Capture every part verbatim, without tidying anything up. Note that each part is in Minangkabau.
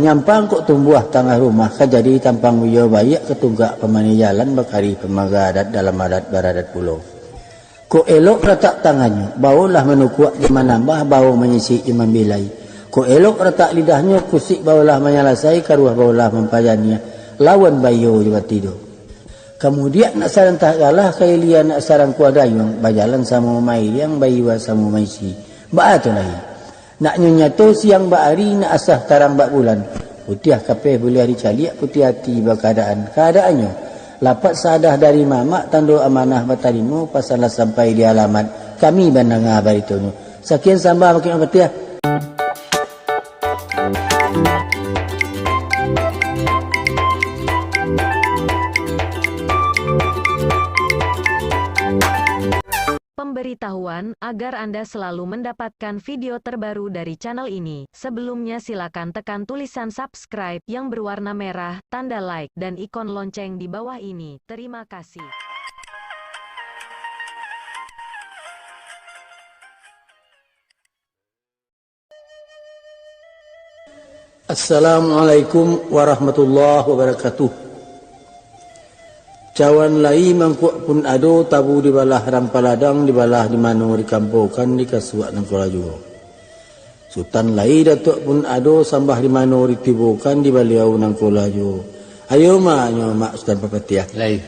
Nyampang kok tumbuah tangah rumah, ka jadi tampang wiyo baiak, ka tunggak pamani jalan, bakari pamaga adat, dalam adat baradat pulo. Kok elok ratak tangannyo, baolah manukuak jo manambah, bao manyisik jo mambilai. Kok elok ratak lidahnyo, kusik baolah manyalasai, karuah baolah mampajaniah, lawan baiyo jo batido. Kamudiak nak sarantah galah, ka ilia nak sarangkuah dayuang, bajalan samo mairiang, baiwa samo maisi. Baa tu lai? Naknyo nyato siang bak ari, nak asah tarang bak bulan. Putiah kapeh buliah dicaliak, putiah ati bakaadaan. Kaadaannyo, lapat saadah dari mamak, tando amanah batarimo, pasan lah sampai di alamat, kami mandanga baritonyo. Sakian sambah bakeh mapatiah. Pemberitahuan, agar Anda selalu mendapatkan video terbaru dari channel ini, sebelumnya silakan tekan tulisan subscribe yang berwarna merah, tanda like, dan ikon lonceng di bawah ini. Terima kasih. Assalamualaikum warahmatullahi wabarakatuh. Cawan lai mangkuak pun ado, tabu dibalah rampaladang, dibalah di mano dikampokan, dikasuak nangko lajuo. Sutan lai datuak pun ado, sambah di mano ditibokan, di baliau nangko lajuo. Ayo mak, nyo mak Sutan Papatiah. Lai.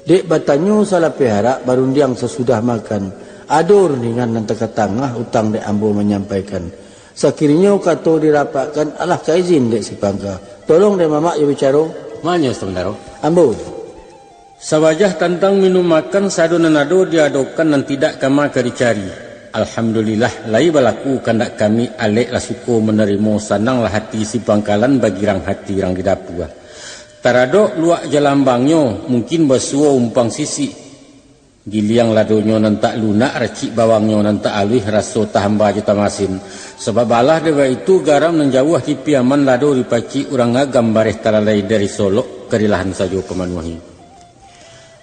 Dek batanyo salapeh arak, barundiang sasudah makan. Ado rundingan nan takatangah, utang dek ambo manyampaikan. Sakirinyo kato dirapakkan, alah ka izin dek si pangka. Tolong dek mamak jo bicaro. Manyo Sutan Bendaro. Ambo. Sabajah tantang minum makan, sado nan ado diadokan, nan tidak kama ka dicari. Alhamdulillah, lai balaku kandak kami, alek lah suko manarimo, sananglah hati si pangkalan, bagirang hati rang di dapua. Taradok luak jalambangnyo, mungkin basuo umpang sisik. Giliang ladonyo nan tak lunak, racik bawangnyo nan tak aluih, raso tahamba jo tamasin. Sabab alah dek baitu, garam nan jauah dipiaman, lado dipacik urang agam, bareh talalai dari Solok, ka dilahan sajo pamanuahi.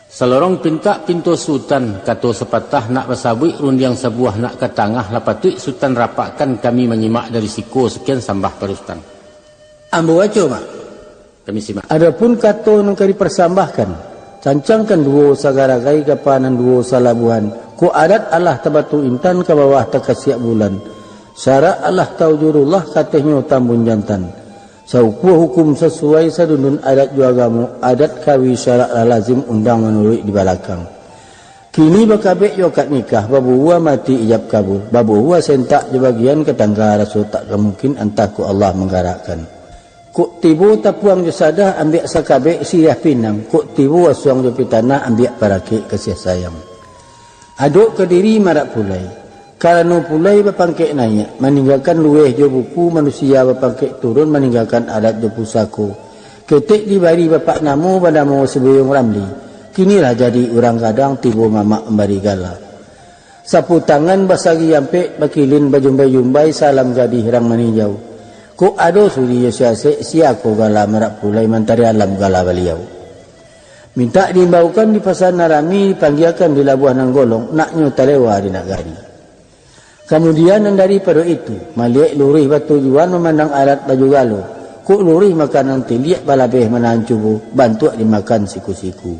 Salorong pintak pinto Sutan, kato sapatah nak basabuik, rundiang sabuah nak ka tangah, lah patuik Sutan rapakkan, kami manyimak dari siko, sakian sambah pado Sutan. Ambo baco, mak. Kami simak. Adopun kato nan ka diparsambahkan, cancangkan duo sagaragai, kapa nan duo salabuahan, kok adat alah tabatu intan, ka bawah takasiak bulan, sarak alah taujurullah, katehnyo tambun jantan. Saukua hukum sasuai, sadundun adat jo agamo, adat kawi sarak lah lazim, undang manuruik di balakang. Kini bakabek jo akad nikah, babuhua mati ijab kabul, babuhua sentak jo bagian, ka tangga raso tak ka mungkin, antah kok Allah manggarakkan. Kok tibo tapuang jo sadah, ambiak sakabek siriah pinang, kok tibo asuang jo pitanah, ambiak parakek kasiah sayang. Adok ka diri marak pulai. Karano pulai bapangkek naiak, maninggakan lueh jo buku, manusia bapangkek turun, maninggakan adat jo pusako. Ketek dibari bapak namo, banamo Sibuyuang Ramli. Kini lah jadi urang gadang, tibo mamak mambari gala. Sapu tangan basagi ampek, bakilin bajumbai-jumbai, salam gadih rang maninjau. Kok ado suri jo siasek, sia ko gala marak pulai, mantari alam gala baliau. Mintak diimbaukan di pasa nan rami, dipanggiakan di labuah nan golong, naknyo talewa di nagari. Kamudian nan daripado itu, maliek luruih batujuan, mamandang alat baju galo, kok luruih makanan tiliak, balabeh manahan cubo, bantuak dimakan siku-siku.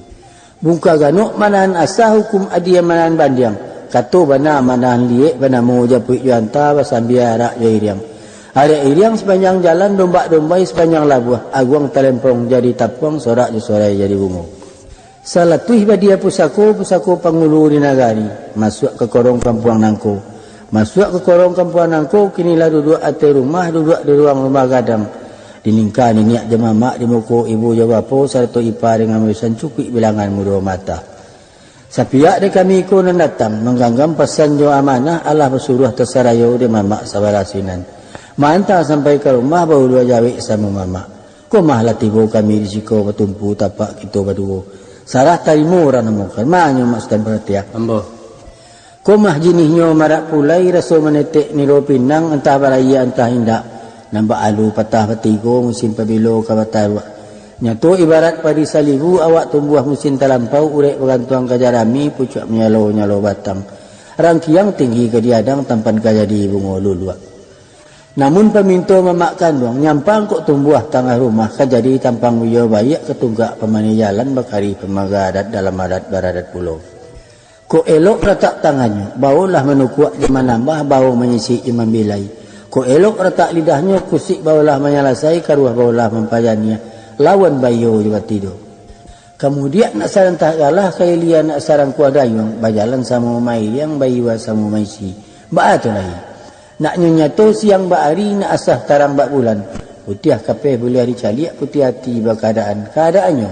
Bungka ganok manahan asah, hukum adia manahan bandiang, kato bana manahan liek, banamo japuik jo anta, basambia arak jo iriang. Arak iriang sapanjang jalan, dombak dombai sapanjang labuah, aguang talempong jadi tapuang, sorak jo sorai jadi bungo. Salatuih badia pusako, pusako pangulu di nagari, masuak ka korong kampuang nangko. Masuak ka korong kampuang nangko, kini lah duduak ateh rumah, duduak di ruang rumah gadang. Di lingka niniak jo mamak, di muko ibu jo bapo, sarato ipa dengan mamisan, cukuik bilangan mudo mata. Sapiak dek kami ko nan datang, mangganggam pasan jo amanah, alah basuruah tasarayo dek mamak sabalah sinan. Maanta sampai ka rumah, baulua jawek samo mamak. Ko mah lah tibo kami di siko, batumpu tapak kito baduo. Sarah tarimo urang namokan, manyo mak Sutan Paratiah. Ambo. Ko mah jinihnyo marak pulai, raso manetek niro pinang, antah barayia antah indak. Nan baalu patah batigo, musim pabilo ka bataruak. Nyato ibarat padi salibu, awak tumbuah musim talampau, urek bagantuang ka jarami, pucuak manyalo-nyalo batang. Rangkiang tinggi ka diadang, tampan ka jadi bungo luluak. Namun paminto mamak kanduang, nyampang kok tumbuah tangah rumah, ka jadi tampang buyuang baiak, ka tunggak pamaneh jalan, bakari pamaga adat, dalam adat baradat pulo. Kok elok ratak tangannyo, baolah manukuak jo manambah, bao manyisik jo mambilai. Kok elok ratak lidahnyo, kusuik baolah manyalasai, karuah baolah mampajaniah, lawan baiyo jo batido. Kamudiak nak sarantah galah, ka ilia nak sarangkuah dayuang, bajalan samo mairiang, baiwa samo maisi. Baa tu lai. Naknyo nyato siang bak ari, nak asah tarang bak bulan. Putiah kapeh buliah dicaliak, putiah ati bakaadaan. Kaadaannyo,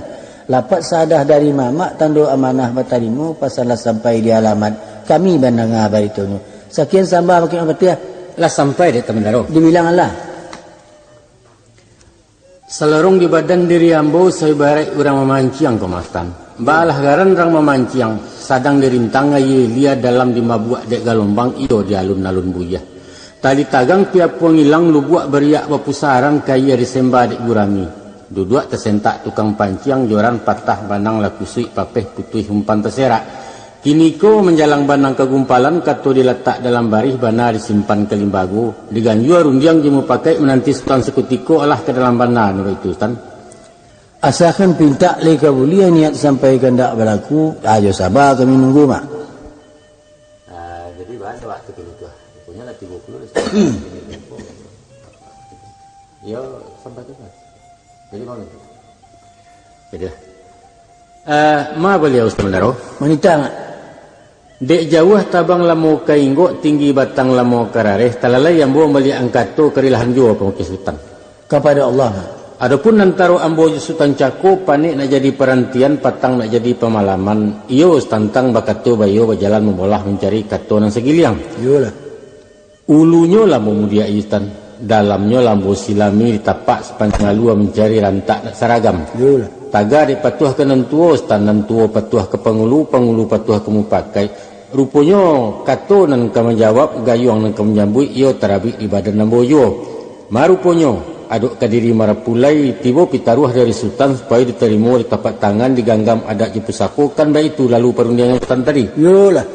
lapat saadah dari mamak, tando amanah batarimo, pasan lah sampai di alamat, kami mandanga baritonyo. Sakian sambah bakeh Mapatiah. Lah sampai dek Tamandaro. Dibilang alah. Salorong di badan diri ambo, saibaraik urang mamanciang, Komandan. Baalah garan urang mamanciang, sadang dirintang aia lia, dalam dimabuak dek galombang, iyo di alun-alun buyuang. Tali tagang piapuang ilang, lubuak bariak bapusaran, kaia disemba dek gurami. Duduak tasentak tukang panciang, joran patah banang lah kusuik, papeh putuih umpan taserak. Kiniko manjalang banang ka gumpalan, kato dilatak dalam barih, bana disimpan ka limbago, diganjua rundiang jo mupakaik, mananti Sutan sakutiko, alah ka dalam bana nan baitu, Sutan. Asakan pintak lai ka buliah, niat sampai kandak balaku, ajo saba kami nunggu, Mak. Ah, jadi, bahan waktu dulu tu, ah. Rupanya lah tigo puluh dah. Yo, sampai tu, Mak. Jadi, mau minta. Jadi, eh, ma baliau, Tamandaro? Manitang. Dek jauah tabang lamo ka inggok, tinggi batang lamo ka rareh, talalai ambo maliek angkato, karilahan juo pamukih Sutan. Kapado Allah. Adopun antaro ambo jo Sutan Cako, panek nak jadi parantian, patang nak jadi pamalaman, iyo satantang bakato baiyo, bajalan mambolah mancari kato nan sagiliang. Iyolah. Ulunyo lamo mudiak, Sutan. Dalamnyo lamo silami, ditapak sapanjang alua, mancari rantak nak saragam. Iyolah. Taga dek patuah ka nan tuo, Sutan, nan tuo patuah ka pangulu, pangulu patuah ka mupakaik. Ruponyo, kato nan ka manjawab, gayuang nan ka manyambuik, iyo tarabik di badan ambo juo. Ma ruponyo, adok ka diri marapulai, tibo pitaruah dari Sutan, supayo ditarimo, ditapak tangan, diganggam adat jo pusako, kan baitu lalu parundiangan Sutan tadi. Iyolah.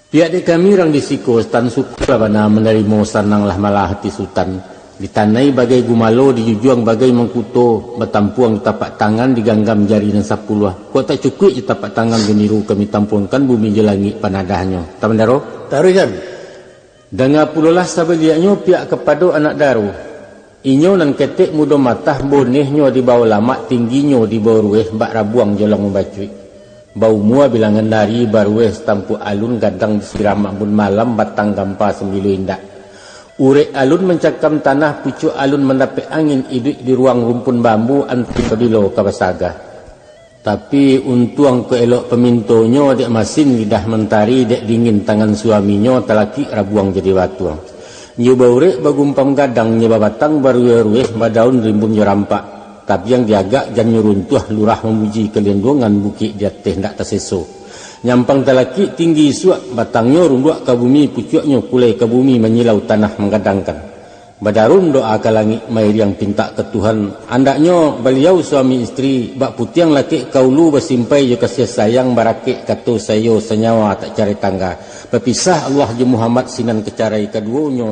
Pihak dek kami urang di siko, Sutan, syukurlah bana manarimo, sananglah malah ati Sutan. Ditanai bagai gumalo, dijujuang bagai mangkuto, batampuang di tapak tangan, diganggam jari nan sapuluah. Kok tak cukuik jo tapak tangan jo niru kami tampuangkan, bumi jo langik panadahnyo. Tamandaro? Taruihkan. Danga pulolah sabaliaknyo pihak kapado anak daro. Inyo nan ketek mudo matah, bonehnyo di bawah lamak, tingginyo di bawah rueh, bak rabuang jolong mambacuik. Baumua bilangan ari, barueh satampuak alun, gadang disiram ambun malam, batang gampa sambilo indak. Urek alun mancakam tanah, pucuak alun mandapek angin, iduik di ruang rumpun bambu, anti pabilo ka basaga. Tapi, untuang kok elok pamintonyo, dek masin lidah mantari, dek dingin tangan suaminyo, talakik rabuang jadi batuang. Nyo baurek bagumpam gadang, nyo babatang barueh-rueh, badaun rimbun jo rampak. Tabiang diagak, jannyo runtuah, lurah mamuji, kalendongan bukik di ateh ndak taseso. Nyampang talakik tinggi isuak, batangnyo runduak ka bumi, pucuaknyo kulai ka bumi, manyilau tanah manggadangkan. Badarun doa ka langik, mairiang pintak ka Tuhan. Andaknyo baliau suami istri, bak putiang lakek ka ulu, basimpai jo kasiah sayang, barakek kato saiyo, sanyawa tak carai tangga. Bapisah Allah jo Muhammad, sinan ka carai kaduonyo.